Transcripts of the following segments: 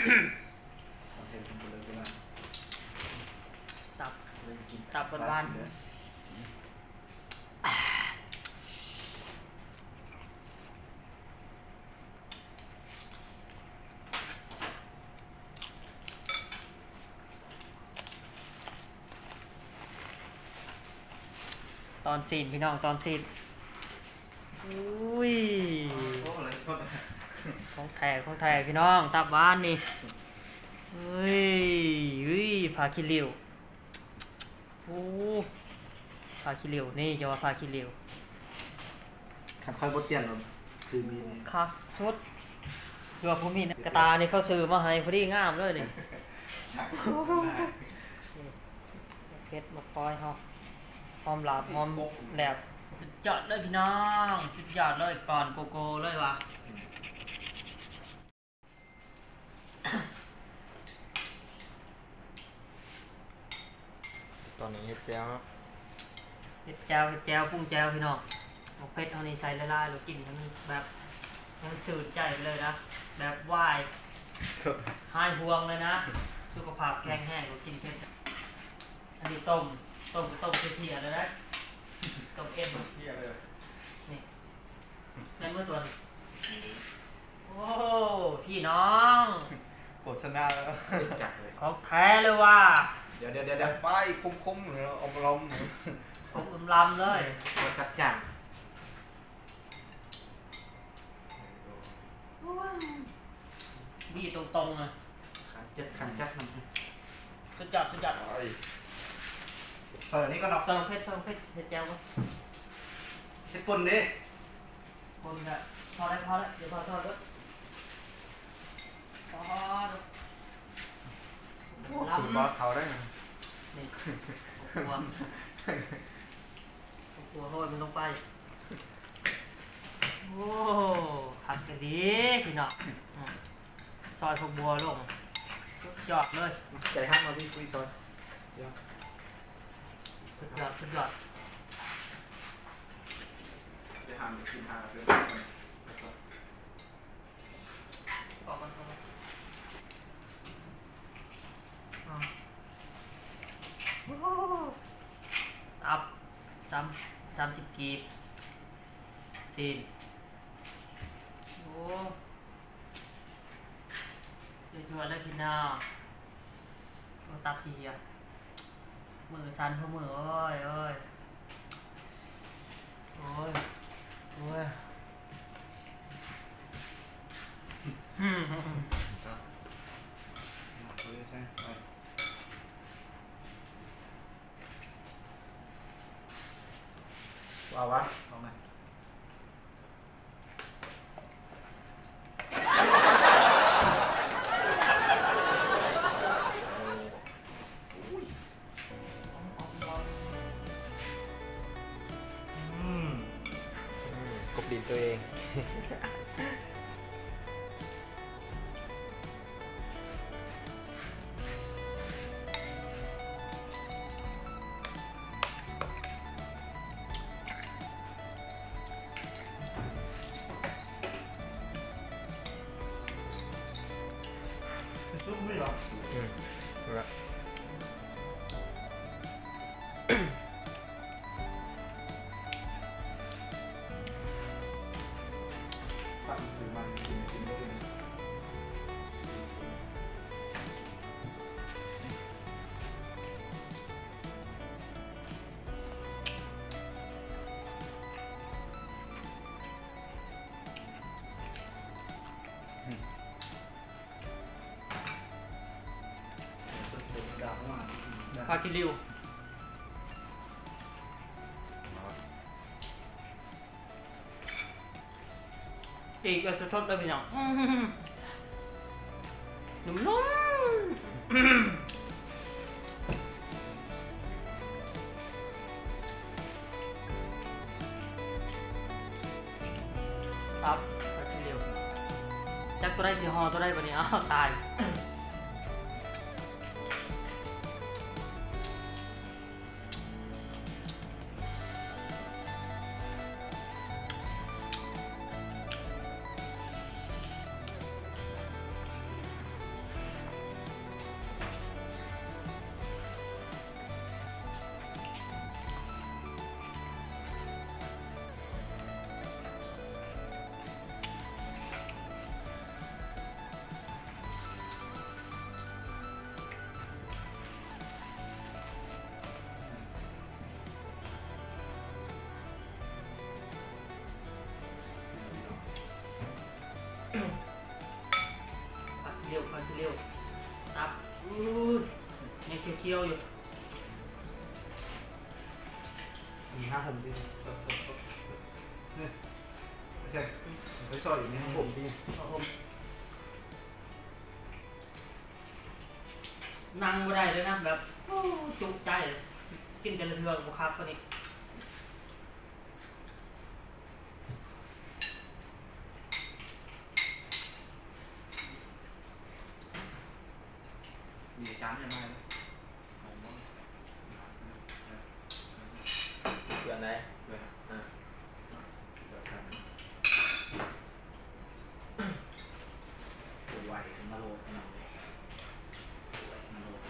ຕັບ ຕັບຫວານໆ. ຕອນຊີ້ນພີ່ນ້ອງ ຕອນຊີ້ນ. ອຸ້ຍ ໂອ້ ໄລສົດ ຂອງແທ້ ຂອງແທ້ພີ່ນ້ອງ ຕັບຫວານນີ້. ເອີຍ ອຸ້ຍ ຜ້າຂີ້ລິ້ວ. ໂອ້ ຜ້າຂີ້ລິ້ວນີ້ ຈະວ່າຜ້າຂີ້ລິ້ວ ຄັນຂ້ອຍບໍ່ປ່ຽນ ຊື້ມີນີ້ ຄັກສຸດ. ຄືວ່າບໍ່ມີນະ ກະຕ່ານີ້ເຂົາຊື້ມາໃຫ້ພໍດີງາມເລີຍນີ້. ນີ້ ເຜັດໝາກພອຍເຮົາ ຫອມລາບ ຫອມແຫຼບ. ສຸດຍອດເລີຍພີ່ນ້ອງ ສຸດຍອດເລີຍ ກ່ອນໂກໂກ້ເລີຍວ່າ. ຕອນນີ້ເຮັດແຈ່ວເນາະ ເຮັດແຈ່ວ ເຮັດແຈ່ວ ປຸງແຈ່ວພີ່ນ້ອງ. ໝາກເຜັດເຮົານີ້ໃສ່ຫຼາຍໆ ແລ້ວກິນໃຫ້ມັນແບບ ໃຫ້ມັນຊື່ນໃຈໄປເລີຍນະ ແບບວາຍ ສດ ຫາຍຫ່ວງເລີຍນະ ສຸຂະພາບແຂງແຮງ ແລ້ວກິນເຜັດ. ອັນນີ້ຕົ້ມ ຕົ້ມກະຕົ້ມເພຍໆ ເລີຍນະ ຕົ້ມເອັນເພຍເລີຍ ນີ້. ແມ່ນບໍ່ຕົວນີ້? ໂອ້ ພີ່ນ້ອງ ໂຄສະນາ ຂອງແທ້ເລີຍວ່າ. ດຽວໆໆ ໄປ ຄົມໆ ອອມລອມ ຄົມອຳລຳເລີຍ ບໍ່ຈັດຈ້ານ. ໂອ້ຍ ມີຕົງໆ ນະ ຂັນຈັດ ຂັນຈັດ ສຸດຍອດ ສຸດຍອດ. ເສີນີ້ກໍເນາະ ເສີເຜັດ ເສີເຜັດ ເຮັດແຈ່ວກ່ອນ ເຮັດປົ່ນເດ້. ຄົນກະພໍແລ້ວ ພໍແລ້ວ ດຽວພໍຊອດເດີ ພໍເດີ. ສູດບໍ່ເຂົ້າໄດ້ ນີ້ ຄົວ ຄົວໂຮຍມັນລົງໄປ. ໂອ້ ຄັກອີ່ຫຼີພີ່ນ້ອງ ອືມ ຊອຍຜັກບົວລົງ ສຸດຍອດເລີຍ. ໃຈຮັກມາວິຄຸຍຊອຍ ສຸດຍອດ ສຸດຍອດ. ໄປຫາກິນຫາເປັນ ອອກກ່ອນ ອອກກ່ອນ ອາ ໂອ້ ຕັບ ສາມ ສາມສິບກີບ ຊີ້ນ ໂອ້ ຈວດໆ ເລີຍພີ່ນ້ອງ. ໂອ້ ຕັບຊິເຫຍ ມືສັ່ນ ໂອ້ ມື ໂອ້ຍ ໂອ້ຍ ໂອ້ຍ ໂອ້ຍ. ເອົາວະ ເອົາມາ. ອືມ ອືມ ກົບດິນຕົວເອງ. ຜັກຂີ້ລິ້ວ ອີກແບບສົດໆ ເດີພີ່ນ້ອງ ນຸ້ມໆ. ປັບ ຕັດທີດຽວ ຈັກຕົວໃດຊິຫໍ່ຕົວໃດບາດນີ້ ອ້າວ ຕາຍ. ອ ຂຽວຢູ່ ມີຜ້າຫົ່ມຕິ ນີ້ ໄປໃສ່ ໄປຊອຍຢູ່ໃນຜ້າຫົ່ມຕິ ຜ້າຫົ່ມ ນັ່ງບໍ່ໄດ້ເລີຍນະ ແບບ ໂອ້ ຈຸໃຈ ກິນແຕ່ລະເທື່ອກໍບໍ່ຄັກປານນີ້. ມີຈານໃຫຍ່ມາໃຫ້ເດີ ເພື່ອນໃດ ເພື່ອນ ເອີ ເພື່ອນ ໄວຂຶ້ນມາໂລດ ພີ່ນ້ອງເອີຍ ໄວຂຶ້ນມາໂລດ.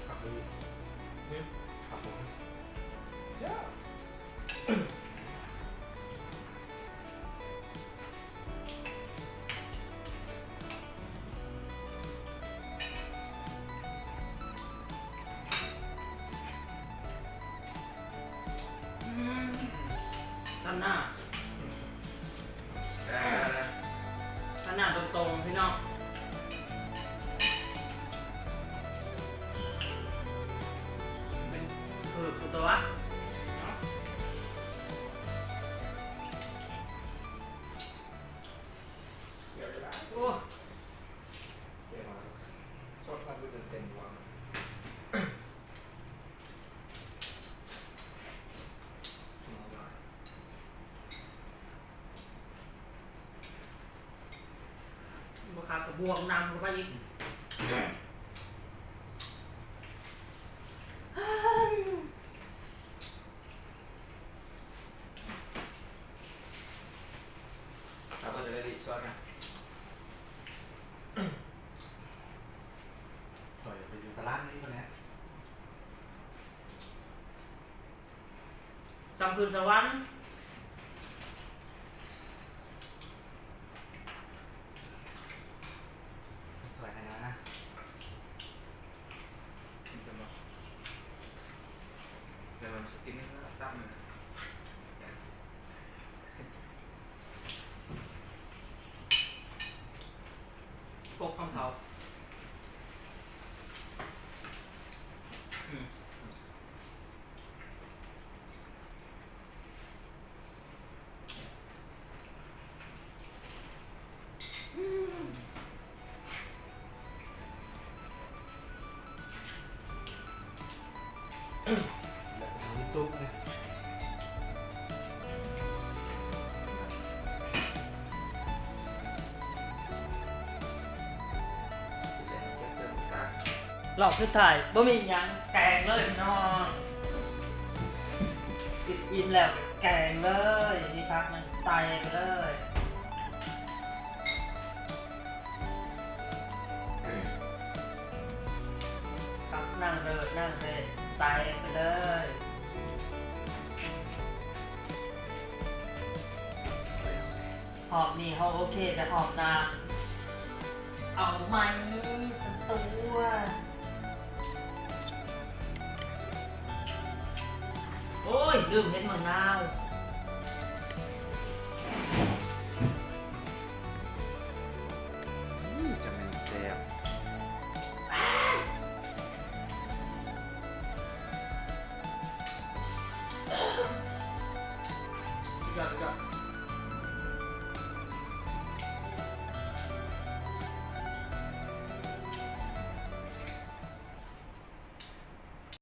ຄັກອີ່ຫຼີ ຄັກອີ່ຫຼີ ອືມ ຕາໜ້າ ຕາໜ້າຕົງໆ ພີ່ນ້ອງ ເປັນຄືກຕົວະ ໂອ້. ບໍ່ຄັກກໍບວກນຳເຂົ້າໄປອີກ. ເອົາເບິດເລີຍ ຊອດນະ ຂ້ອຍໄປຢູ່ຕະຫຼາດນີ້ພຸ້ນແຫຼະ ສ່ຳຄືນສະຫວັນ. ຊ່ອຍໃຫ້ນະ ກິນເປັນບໍ່? ແຕ່ວ່າຊິກິນຕຳ ກົກຂອງເຂົາ ອືມ. ລອບສຸດທ້າຍ ບໍ່ມີຫຍັງ ແກງເລີຍພີ່ນ້ອງ ກິນອີ່ມແລ້ວແກງເລີຍ ມີຜັກຫຍັງໃສ່ໄປເລີຍ ຜັກນາງເລີດນາງເດັດໃສ່ໄປເລີຍ. ຮອບນີ້ເຮົາໂອເຄ ແຕ່ຮອບໜ້າເອົາໃໝ່ຊັ້ນຕົວະ. ໂອ້ຍ ລືມເຮັດໝາກນາວ.